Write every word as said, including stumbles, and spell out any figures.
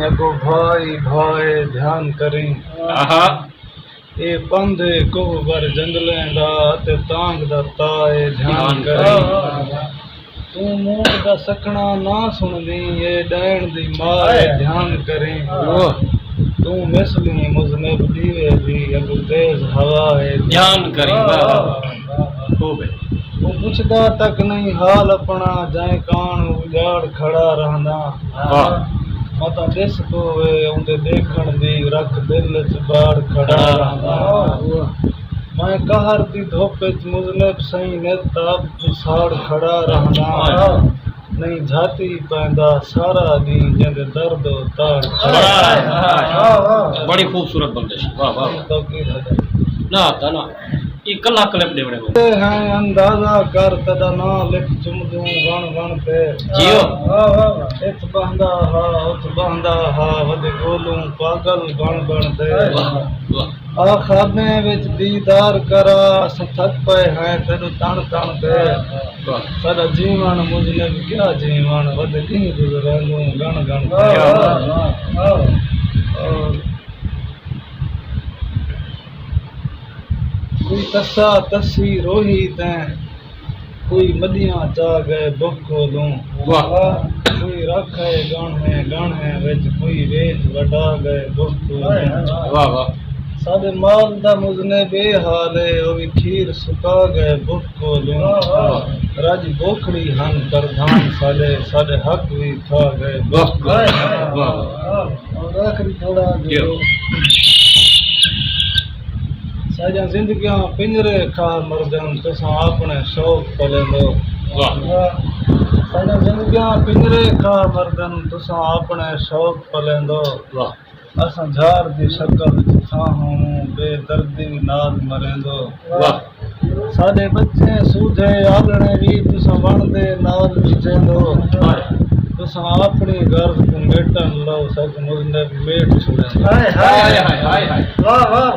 اڳوں بھائی بھائی دھیان کریں۔ آہا۔ اے پندھ اے کوہ بر جنگلیں دا، تے تانگ دا تا اے دھیان دھیان کریں۔ کریں۔ توں موڑ دا سکھݨا نہ سݨدیں، اے ݙائݨ دی ماء اے دھیان کریں۔ واہ۔ توں مثلیں مذنب ݙیوے دی، اڳوں تیز ہوا اے دھیان کریں۔ واہ، واہ، واہ، واہ۔ خوب ہے۔ او پچھدا تک نہیں حال اپݨا، جئیں کاݨ اجاڑ کھڑا رہنداں۔ واہ۔ متاں ݙس پووے اوندے ݙیکھݨ دی، رکھ دل اچ باڑ کھڑا رہنداں۔ واہ۔ میں قہر دی دھپ اچ مذنب سئیں، نت تاپ کوں ساڑ کھڑا رہنداں۔ واہ۔ نہیں جھاتی پیندا سارا ݙینہہ، جیندے درد او تاڑ کھڑا رہنداں۔ واہ، واہ، واہ۔ بڑی خوبصورت بندش۔ واہ، واہ۔ توقیر ہے۔ نہ آتا نہ۔ اے کلھا کلپ ݙیوݨے ہوندے۔ اے ہیں اندازہ کر تیݙا ناں لکھ چمدوں وݨ وݨ تے۔ جیو۔ اتھ ٻہندا ہا، اتھ ٻہندا ہا، ودے ڳولوں پاڳل بݨ بݨ تے۔ واہ، واہ۔ آ خوابیں وچ دیدار کرا، اساں تھک پئے ہیں تیݙوں تݨ تݨ تے۔ واہ۔ ساݙا جیوݨ مذنب کیا جیوݨ، ودے ݙینہہ گزریندوں ڳݨ ڳݨ تے۔ واہ، واہ، واہ۔ اور کوئی تسا تسی روہی تیں، کوئی مݙیاں چا ڳئے بکھ کولوں۔ واہ۔ کوئی رکھ ہے ڳاݨھیں ڳاݨھیں وچ، کوئی ویچ وٹا ڳئے بکھ کولوں۔ واہ، واہ۔ ساݙے مال دا مذنب اے حال اے، او وی کھیر سکا ڳئے بکھ کولوں۔ واہ، واہ۔ رڄ بوکھڑی ہن پردھان ساݙے، ساݙے حق وی کھا ڳئے بکھ کولوں۔ واہ، واہ۔ اور آخری جوڑا جو۔ ساݙیاں زندگیاں پنجرے کھا مردن، تساں اپݨے شوق پلیندو۔ واہ۔ ساݙیاں زندگیاں پنجرے کھا مردن، تساں اپݨے شوق پلیندو۔ واہ۔ اساں جھاڑ دی شکل وچ ساہوں، بے دردی نال مریندو۔ واہ۔ ساݙے ٻچے سودھے آلݨے وی تساں وݨ دے نال وچیندو۔ واہ۔ تساں اپݨی غرض کوں میٹݨ لو، ساکوں مذنب میٹ چھوڑیندو۔ ہائے، ہائے، ہائے، ہائے، ہائے۔ واہ، واہ،